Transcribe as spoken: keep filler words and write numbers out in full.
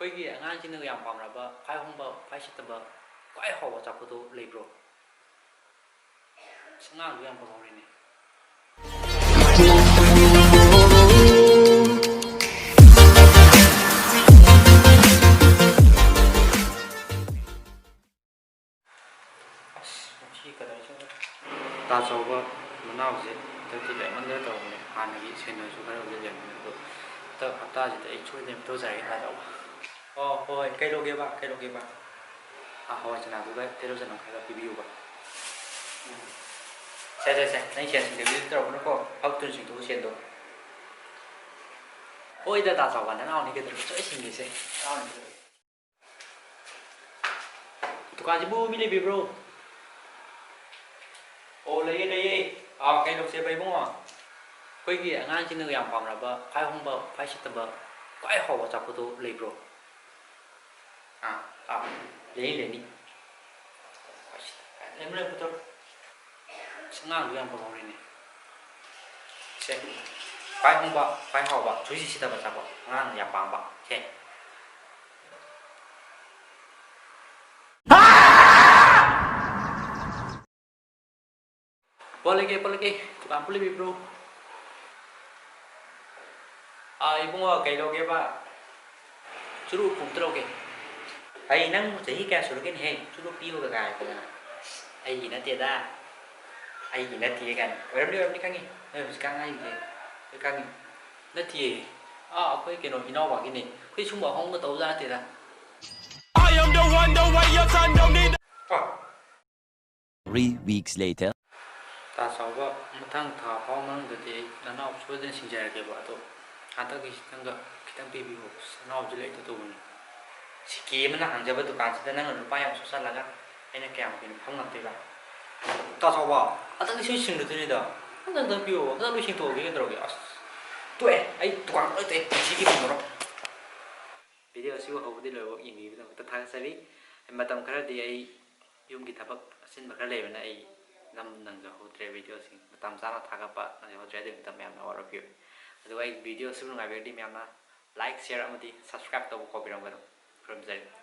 ꯑꯩꯈꯣꯏꯒꯤ ꯑꯉꯥꯡꯁꯤꯡꯅ ꯌꯥꯝ ꯄꯥꯝꯅꯕ, ꯈ꯭ꯋꯥꯏ ꯍꯣꯡꯕ, ꯈ꯭ꯋꯥꯏ ꯁꯤꯠꯇꯕ, ꯈ꯭ꯋꯥꯏ ꯍꯥꯎꯕ ꯑꯆꯥꯄꯣꯠꯇꯣ ꯂꯩꯕ꯭ꯔꯣ? ꯑꯁ, ꯑꯉꯥꯡꯗꯣ ꯌꯥꯝ ꯄꯥꯝꯍꯧꯔꯦꯅꯦ꯫ ꯑꯁ, ꯃꯁꯤ ꯀꯗꯥꯏ ꯆꯠꯈ꯭ꯔꯦ? ꯇꯥ ꯆꯥꯎꯕ ꯃꯅꯥꯎꯁꯦ ꯍꯟꯗꯛꯇꯤ ꯂꯦꯝꯃꯟꯗ ꯇꯧꯕꯅꯦ꯫ ꯍꯥꯟꯅꯒꯤ ꯁꯦꯟꯅꯔꯁꯨ ꯈꯔꯕꯨꯗꯤ ꯂꯦꯝꯕꯅꯦ, ꯑꯗꯣ ꯍꯟꯗꯛ ꯍꯞꯇꯥꯁꯤꯗ ꯑꯩ ꯁꯣꯏꯗꯅ ꯄꯤꯊꯣꯛꯆꯔꯒꯦ, ꯇꯥ ꯆꯥꯎꯕ꯫ ꯑꯣ, ꯍꯣꯏ, ꯍꯣꯏ, ꯀꯩ ꯂꯧꯒꯦꯕ, ꯀꯩ ꯂꯧꯒꯦꯕ? ꯑꯥ, ꯍꯋꯥꯏ ꯆꯅꯥꯗꯨꯒ ꯇꯤꯜꯍꯧ ꯆꯅꯝ ꯈꯔꯒ ꯄꯤꯕꯤꯌꯨꯕ꯫ ꯎꯝ꯫ ꯁꯦ, ꯁꯦ, ꯁꯦ, ꯅꯪ ꯁꯦꯟ ꯁꯤꯡꯗꯕꯤꯗ ꯇꯧꯔꯛꯀꯅꯨꯀꯣ, ꯐꯛ ꯊꯨꯅ ꯁꯤꯡꯗꯣꯛꯎ ꯁꯦꯟꯗꯣ꯫ ꯍꯣꯏꯗ, ꯇꯥ ꯆꯥꯎꯕ, ꯅꯅꯥꯎꯅꯤ ꯀꯩꯗꯧꯔꯒꯦ, ꯁꯣꯏ ꯁꯤꯡꯒꯦꯁꯦ, ꯅꯅꯥꯎꯅꯤ ꯀꯩꯗꯧꯔꯒꯦ꯫ ꯗꯨꯀꯥꯟꯁꯤꯕꯨ ꯃꯤ ꯂꯩꯕꯤꯕ꯭ꯔꯣ? ꯑꯣ, ꯂꯩꯌꯦ, ꯂꯩꯌꯦ꯫ ꯑꯥ, ꯀꯩ ꯂꯧꯁꯦꯕ, ꯏꯕꯨꯡꯉꯣ? ꯑꯩꯈꯣꯏꯒꯤ ꯑꯉꯥꯡꯁꯤꯡꯅ ꯌꯥꯝ ꯄꯥꯝꯅꯕ, ꯈ꯭ꯋꯥꯏ ꯍꯣꯡꯕ, ꯈ꯭ꯋꯥꯏ ꯁꯤꯠꯇꯕ, ꯈ꯭ꯋꯥꯏ ꯍꯥꯎꯕ ꯑꯆꯥꯄꯣꯠꯇꯣ ꯂꯩꯕ꯭ꯔꯣ? ꯑꯥ, ꯑꯥ, ꯂꯩꯅꯤ, ꯂꯩꯅꯤ꯫ ꯂꯩꯕ꯭ꯔꯣ, ꯂꯩꯕ꯭ꯔꯣ? ꯑꯁ, ꯑꯉꯥꯡꯗꯣ ꯌꯥꯝ ꯄꯥꯝꯍꯧꯔꯦꯅꯦ꯫ ꯁꯦ, ꯈ꯭ꯋꯥꯏ ꯍꯣꯡꯕ, ꯈ꯭ꯋꯥꯏ ꯍꯥꯎꯕ, ꯁꯨꯡꯁꯤꯠ ꯁꯤꯠꯇꯕ ꯑꯆꯥꯄꯣꯠ, ꯑꯉꯥꯡꯅ ꯌꯥꯝ ꯄꯥꯝꯕ꯫ ꯁꯦ꯫ ꯄꯣꯠ ꯂꯩꯒꯦ, ꯄꯣꯠ ꯂꯩꯒꯦ꯫ ꯗꯨꯀꯥꯟ ꯄꯨ ꯂꯩꯕꯤꯕ꯭ꯔꯣ? ꯑꯥ, ꯏꯕꯨꯡꯉꯣ, ꯀꯩ ꯂꯧꯒꯦꯕ? ꯆꯨꯔꯨꯞ ꯑꯝꯇ ꯂꯧꯒꯦ꯫ ꯑꯩ ꯅꯪ ꯆꯍꯤ ꯀꯌꯥ ꯁꯨꯔꯒꯦꯅꯦꯍꯦ? ꯆꯨꯔꯨꯞ ꯄꯤꯌꯨꯒ ꯀꯥꯏꯗꯅ꯫ ꯑꯩꯒꯤ ꯅꯠꯇꯦꯗ꯫ ꯑꯩꯒꯤ ꯅꯠꯇꯦ ꯀꯥꯏꯅ꯫ ꯑꯣꯏꯔꯝꯅꯤ, ꯑꯣꯏꯔꯝꯅꯤ, ꯈꯪꯉꯤ꯫ ꯅꯣꯏ ꯍꯧꯖꯤꯛꯀꯥꯟ ꯑꯉꯥꯡꯁꯤꯡꯁꯦ ꯂꯣꯏ ꯈꯪꯉꯤ꯫ ꯅꯠꯇꯤꯌꯦ꯫ ꯑꯥ, ꯑꯩꯈꯣꯏ ꯀꯩꯅꯣ, ꯏꯅꯥꯎꯄꯥꯒꯤꯅꯦ꯫ ꯑꯩꯈꯣꯏ ꯁꯨꯝꯕ ꯑꯍꯣꯡꯕ ꯇꯧꯕꯖꯥꯠ ꯅꯠꯇꯦꯗ꯫ I am the one, the way your son don't need. Ah. Three weeks later. ꯇꯥ ꯆꯥꯎꯕ, ꯃꯊꯪ ꯊꯥ ꯐꯥꯎ ꯃꯅꯨꯡꯗꯗꯤ ꯑꯩ ꯅꯅꯥꯎ ꯁꯣꯏꯗꯅ ꯁꯤꯡꯖꯔꯒꯦꯕ, ꯑꯗꯣ ꯍꯟꯗꯛꯀꯤꯁꯤꯇꯪꯒ ꯈꯤꯇꯪ ꯄꯤꯕꯤꯌꯣ꯫ ꯑꯁ, ꯅꯅꯥꯎꯁꯨ ꯂꯩꯇ ꯇꯧꯕꯅꯤ꯫ ꯁꯤꯀꯤ ꯑꯃꯅ ꯍꯥꯡꯖꯕ ꯗꯨꯀꯥꯟꯁꯤꯗ ꯅꯪꯅ ꯂꯨꯄꯥ ꯌꯥꯝ ꯆꯣꯠꯁꯜꯂꯒ ꯑꯩꯅ ꯀꯌꯥꯝ ꯀꯨꯏꯅ ꯐꯝ ꯉꯝꯗꯣꯏꯕ? ꯇꯥ ꯆꯥꯎꯕ, ꯍꯟꯗꯛꯇꯤ ꯁꯣꯏ ꯁꯤꯡꯂꯨꯗꯣꯏꯅꯤꯗ꯫ ꯍꯟꯗꯛ ꯍꯟꯗꯛ ꯄꯤꯌꯣ, ꯍꯟꯗꯛ ꯂꯣꯏ ꯁꯤꯡꯇꯣꯛꯑꯒꯦ, ꯀꯩꯗꯧꯔꯒꯦ? ꯑꯁ, ꯇꯣꯛꯑꯦ, ꯑꯩ ꯗꯨꯀꯥꯟ ꯂꯣꯏ ꯇꯣꯛꯑꯦ, ꯄꯨꯟꯁꯤꯒꯤ ꯐꯪꯉꯔꯣꯏ꯫ ꯚꯤꯗꯤꯑꯣ ꯑꯁꯤꯕꯨ ꯍꯧꯕꯗꯤ ꯂꯣꯏꯕ ꯌꯦꯡꯕꯤꯕꯒꯤꯗꯃꯛꯇ ꯊꯥꯒꯠꯆꯔꯤ꯫ ꯃꯇꯝ ꯈꯔꯗꯤ ꯑꯩ ꯌꯨꯝꯒꯤ ꯊꯕꯛ ꯑꯆꯤꯟꯕ ꯈꯔ ꯂꯩꯕꯅ ꯑꯩ ꯅꯝ ꯅꯪꯖꯍꯧꯗ꯭ꯔꯦ ꯚꯤꯗꯤꯑꯣꯁꯤꯡ꯫ ꯃꯇꯝ ꯆꯥꯅ ꯊꯥꯒꯠꯄ ꯅꯪꯖꯍꯧꯗ꯭ꯔꯦ꯫ ꯑꯗꯨꯒꯤ ꯃꯇꯝ ꯃꯌꯥꯝꯅ ꯑꯋꯥꯔꯧꯕꯤꯌꯨ꯫ ꯑꯗꯨꯒ ꯑꯩꯒꯤ ꯚꯤꯗꯤꯑꯣ ꯑꯁꯤꯕꯨ ꯅꯨꯡꯉꯥꯏꯕꯤꯔꯗꯤ ꯃꯌꯥꯝꯅ like, share ꯑꯃꯗꯤ subscribe ꯇꯧꯕ ꯀꯥꯎꯕꯤꯔꯝꯒꯅꯨ꯫ ꯈꯨꯔꯨꯝꯖꯔꯤ꯫